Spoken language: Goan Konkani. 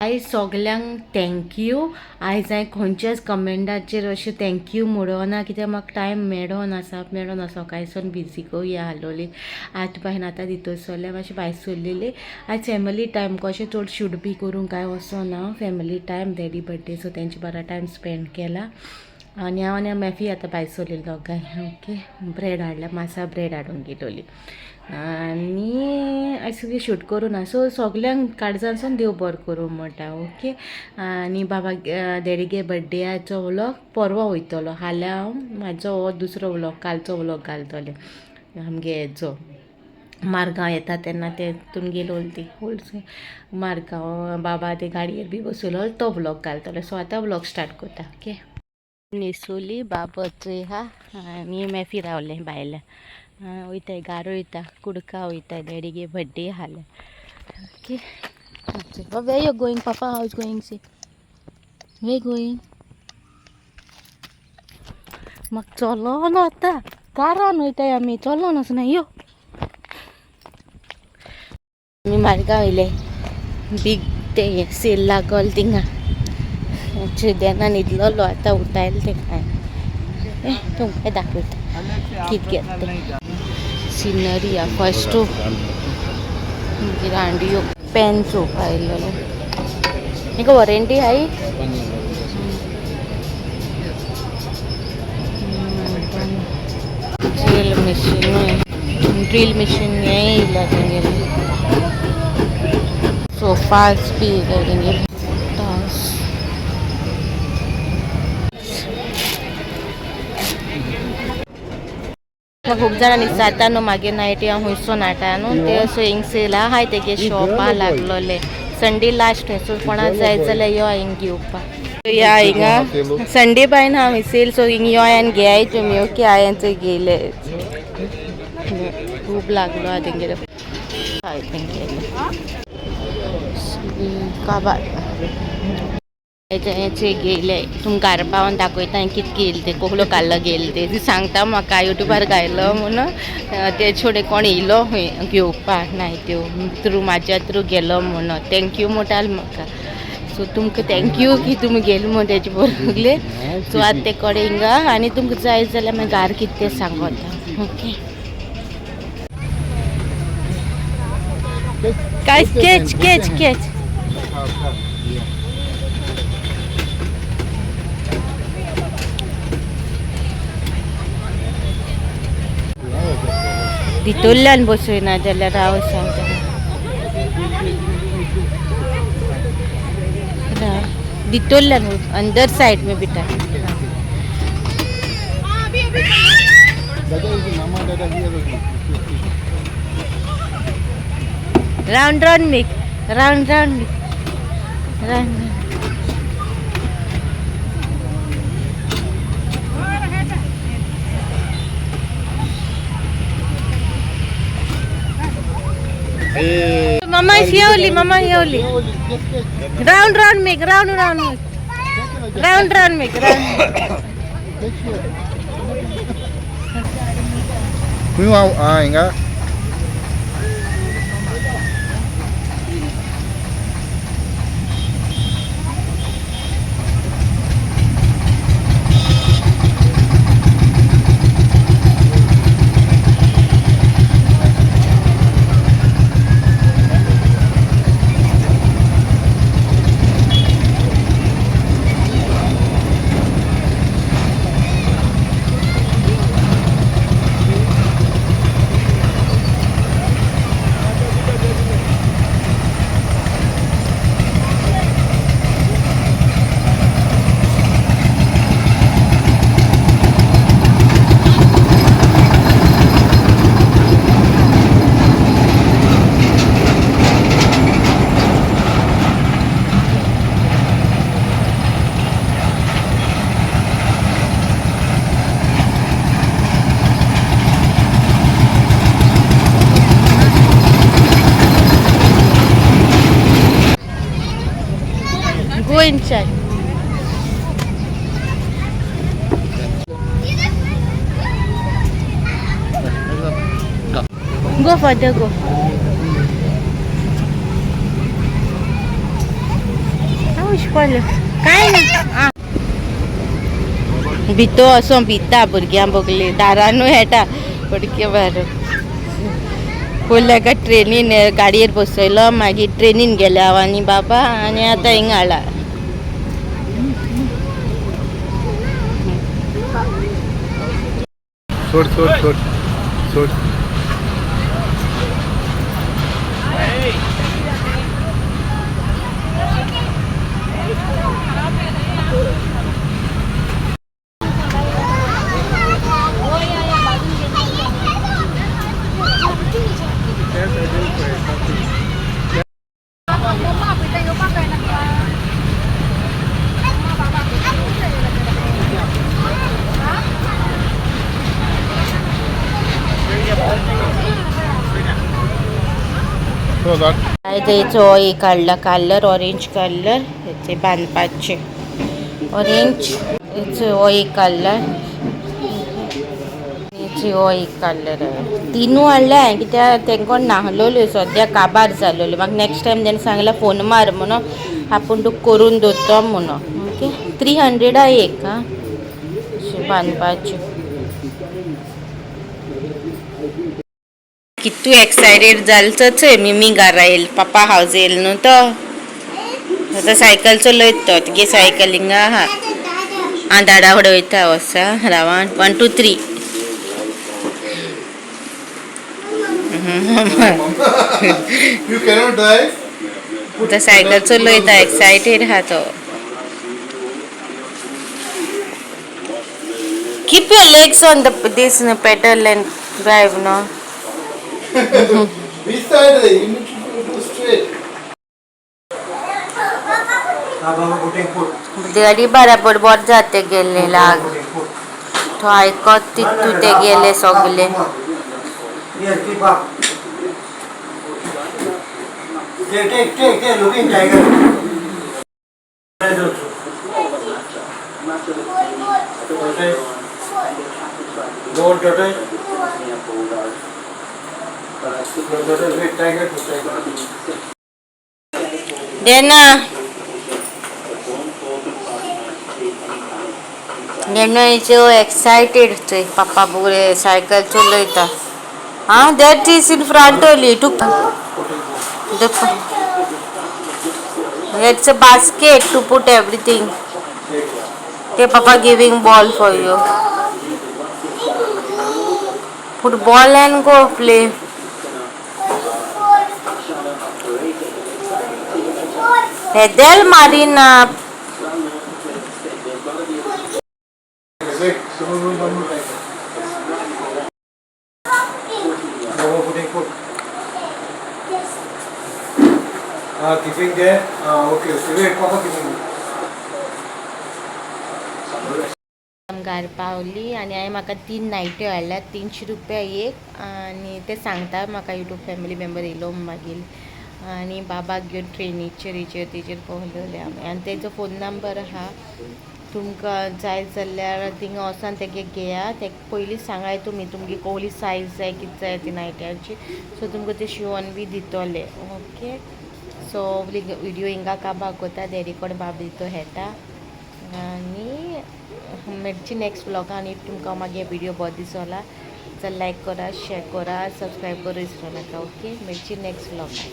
आयज सगल्यांक thank you. आयज हांवें खंयच्याच कमेंटाचेर अशें thank you म्हणना कित्याक म्हाका टायम मेळना, साप मेळना. सकाळसून बिजी कोया आसलोली. आतां बायन आतां तितूसरल्या मातशें भायर सरलेली. आयज फॅमिली टायम, कशें चड शूट बी करूंक कांय वचना. Family time, daddy birthday, so तेंचे बरो टायम स्पेंड केला. आनी हांव आनी मॅफी आतां भायर सरलेली दोगांय. ओके, ब्रेड हाडल्या, मासा ब्रेड हाडूंक गेलोली. आनी आयज सगळें शूट करूं ना. सो सगल्यांक काळजांसून देव बरो करूं म्हणटा. ओके, आनी बाबा डॅडीगे बड्डेयाचो व्लॉग परवां वयतलो. हाल्यां हांव म्हाजो हो दुसरो व्लॉग, कालचो व्लॉग घालतलें. आमगे हेचो मारगांव येता तेन्ना ते तुमगेलो ती मारगांव बाबा ते गाडयेर बी बसयलो तो व्लॉग घालतलो. सो आतां व्लॉग स्टार्ट करता. ओके, न्हेसोली बाबा चोय हा आनी मॅफी रावलें भायल्या. वयताय गार वयता, कुडका वयता, डॅडीगे birthday हाल्या. Okay, where you going papa? How is going? See where going? म्हाका चलोन वता, कारान वयताय आमी, चलोन वचना. यो आमी मारगांव येयले. बीग ते सेल लागल थिंगा. देना न्हिदलोलो, आतां उठायले तेका. तुमकां दाखयता कितें घेता तें. सिनरी आ फर्स्ट, मागीर हांडियो पेन चोवपा आयलोले. हेका वॉरंटी हाय? ड्रिल मशीन, ड्रिल मशीन हें येयला तेंगेलें. सोफास बी येयले तेंगेले. टास खूब जाणांनी विचारता न्हू मागीर नायटी हांव हुंयसो हाडटा न्हू ते. सो हिंग सेल आहाय, तेगे शॉपा लागलोले. संडे लास्ट, सो कोणाक जाय जाल्यार यो हिंग घेवपाक. या हिंगा संडे बायन हा सेल, सो हिंग यो आनी घेयाय तुमी. ओके, हांवें चोय घेयले, खूब लागलो आहा तेंगेले. हय, तेंगेले काबार हेचे घेयले. तुमकां घरा पावन दाखयता कितें घेयले ते, कोहलो काडलो घेयले ते सांगता. म्हाका युट्यूबार घायलो म्हणून ते छोडे कोण येयलो खंय घेवपाक नाय त्यो थ्रू म्हाज्या थ्रू गेलो म्हणून thank you म्हणटाले म्हाका. सो तुमकां thank you की तुमी गेले म्हण तेजे बरोबर. सो आतां ते कडेन हिंगा आनी तुमकां जाय जाल्यार मागीर घार कितें तें सांगता. ओके, काय कॅच कॅच कॅच. भितरल्यान बसयना जाल्यार राव सांगता. भितरल्यान अंदर साइड में बेटा. Round round make, round round make, round. Mama is here only, mama here only. Round round make, round round make. Round round make, round. हिंगा. Go inside. Go further, go. कोण काय ना भितो असो भिता भुरग्यां बगले दारानूय येता बडके भायर. पयलीं एका ट्रेनीन गाडयेर बसयलो, मागीर ट्रेनीन गेले हांव आनी बाबा, आनी आतां हिंगा हाडला. सोड सोड सोड सोड. तेचो एक हाडला कलर, ऑरेंज कलर, हेचे बांदपाचे ऑरेंज. हेचो हो एक कलर, हेचो हो एक कलर. तिनू हाडले हांवें कित्याक तेंको नाहलोल्यो सद्या काबार जालोल्यो. म्हाका नेक्स्ट टायम तेणें सांगलां फोन मार म्हणून, आपूण तुका करून दवरतो म्हणून. ओके, 300 एक. आं, अशें बांदपाच्यो. कितू एक्सायटेड जाल चोय. मिमी घरा येयल, पापा हावज येयल न्हू तो. आतां सायकल चलयत तो, तुगे सायकलिंग आहा. आं, धाडा फुडें वयता वसा रावान. 1 2 3. You cannot drive. आतां सायकल चलयता, एक्सायटेड आहा तो. Keep your legs on the this pedal and drive, no? Which side? You need to go straight. गाडी बराबर बोट जाते गेले लाग तो आयकत तितू ते गेले सगळे. Yes, keep up. Take, take, take, take, looking tiger. Tortoise. Go tortoise. Tortoise, wait, tiger to tiger. Dena. Dena is so excited. Papa बुरे सायकल चलयता. Ah, that is in front only. To the it's a basket to put everything. Okay, Papa giving ball for you. Put ball and go play. Pedal Marina. Wait, no, no, no, no, tiger. No, putting foot. Ah, keeping there. Ah, okay, okay. Wait, Papa keeping. घर पावली आनी हांवें म्हाका 3 नायट्यो हाडल्या, 300 रुपया एक. आनी ते सांगता म्हाका यूट्यूब फॅमिली मेंबर येयलो मागीर आनी बाबाक घेवन ट्रेनीचेर हेचेर तेचेर पळयले आमी. आनी तेजो फोन नंबर आहा, तुमकां जाय जाल्यार थिंगा वचोन तेगे घेया. तेका पयलीं सांगाय तुमी तुमगे कोवली सायज जाय, कितें जाय ती नायट्याची, सो तुमकां ते शिंवोन बी दितोले. ओके, सो व्हिडियो हिंगा काबार कोता. देरी कोण बाबी तो हेता आनी मेळची नेक्स्ट व्लॉगान. आनी तुमकां मागीर व्हिडियो बरो दिसोला जाल्यार लायक करा, शेअर करा, सबस्क्रायब करूं विसरो नाका. ओके, मेळची नेक्स्ट व्लॉगान.